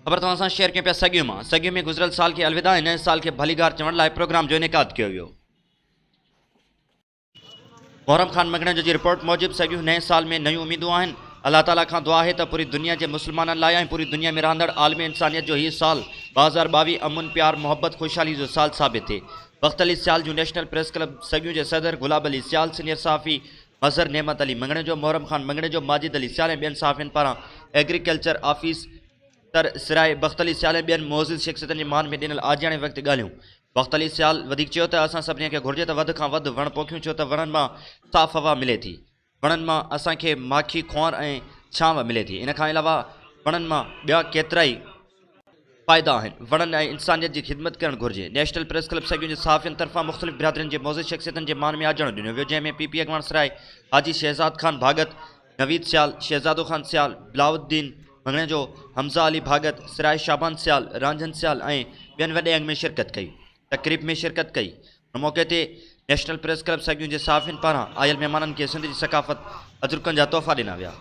خبر توهان سان شيئر ڪيون پيا سڳيون مان سڳيون ۾ گذريل سال کي الوداع ۽ نئين سال کي ڀليگار چوڻ لاء پروگرام جو انعقاد ڪيو ويو. محرم خان مڱڻيجو جي رپورٽ موجب سڳيون نئين سال ۾ نيون اميدون آهن، الله تعاليٰ کان دعا آهي ته پوري دنيا جي مسلمانن لاء ۽ پوري دنيا ۾ رهندڙ عالمي انسانيت جو هي سال 2022 امن، پيار، محبت، خوشحالي جو سال ثابت ٿئي. بخت علي سيال جون نيشنل پريس ڪلب سڳيون جي صدر گلاب علي سيال، سينيئر صحافي مظهر نعمت علي مڱڻيجو، محرم خان مڱڻيجو، ماجد علي سيال ۽ ٻين صحافين پاران ايگريڪلچر آفيس تر سرائي بخت علي سيال ۽ ٻين معزز شخصيتن جي مان ۾ ڏنل آجياڻي وقت ڳالهيون. بخت علي سيال وڌيڪ چيو ته اسان سڀني کي گهرجي ته وڌ کان وڌ وڻ پوکيون ڇو ته وڻن مان صاف هوا ملي ٿي. وڻن مان اسان کي ماکي، کونئر ۽ ڇانو ملي ٿي. ان کان علاوه وڻن مان ٻيا ڪيترائي فائدا آهن. وڻن ۽ انسانيت جي خدمت ڪرڻ گهرجي. نيشنل پريس ڪلب سڳيون جي صحافين طرفان مختلف برادرين جي معزز شخصيتن جي مان ۾ آجياڻو ڏنو ويو جنهن ۾ پي پي اڳواڻ سرائي حاجي شهزاد خان ڀاڳت، نويد سيال، شهزادو خان سيال، بلاء الدين مڱڻيجو، حمزه علي ڀاڳت، سرائي شعبان سيال، رانجهن سيال ۽ ٻين وڏي انگ ۾ شرڪت ڪئي. تقريب ۾ شرڪت ڪئي. ان موقعي تي نيشنل پريس ڪلب سڳيون جي صحافين پاران آيل مهمانن کي سنڌ جي ثقافت اجرڪن جا تحفا ڏنا ويا.